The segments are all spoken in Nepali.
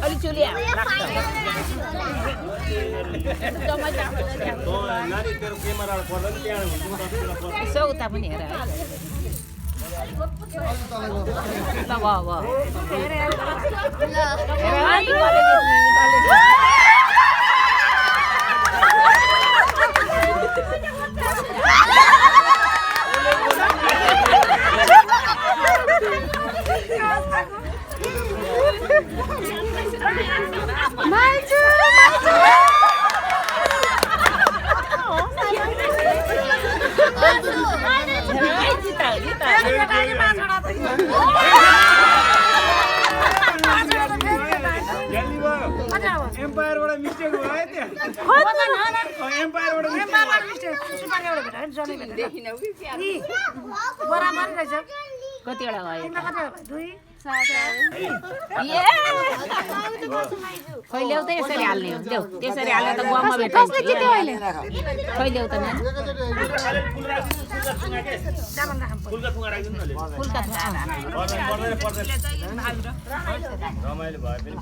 अलि चुली यसो उता पनि हेर ल एम्पायरबाट मिस्टेक भयो त्यहाँ एम्पायरबाट मिस्टेक बराबर रहेछ कतिवटा भयो खै ल्याउ त यसरी हाल्ने हो ल्याउ त्यसरी हाल्ने त गुवामा भेटाइन्छ खै ल्याउ त नानी फुलका थुङ्गा रमाइलो भयो पनि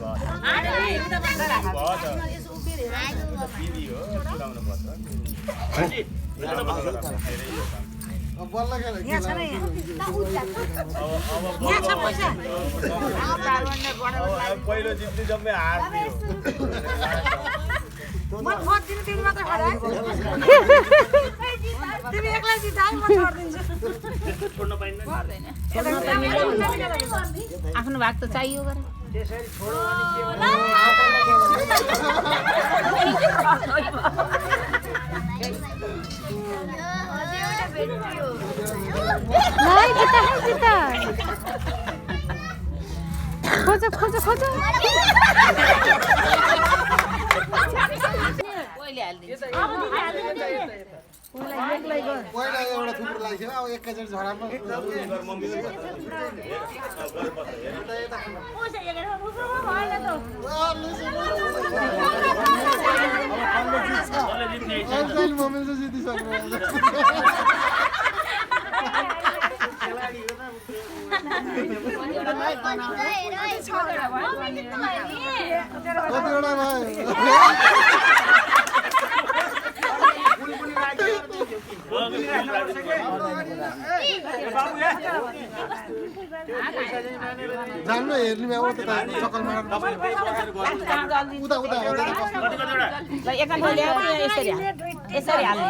पहिलो जित्ने जम्मै हार्ने आफ्नो भाग त चाहियो गरे खोज खोज खोज पहिले हालिदिन्छ पहिला एउटा थुप्रो लाग्थ्यो अब एकैचोटि झडामा मम्मी चाहिँ जितिसक्नु कतिवटा भयो जान्नु हेर्ने भए त चक्कर मार उता उता यसरी हाल्ने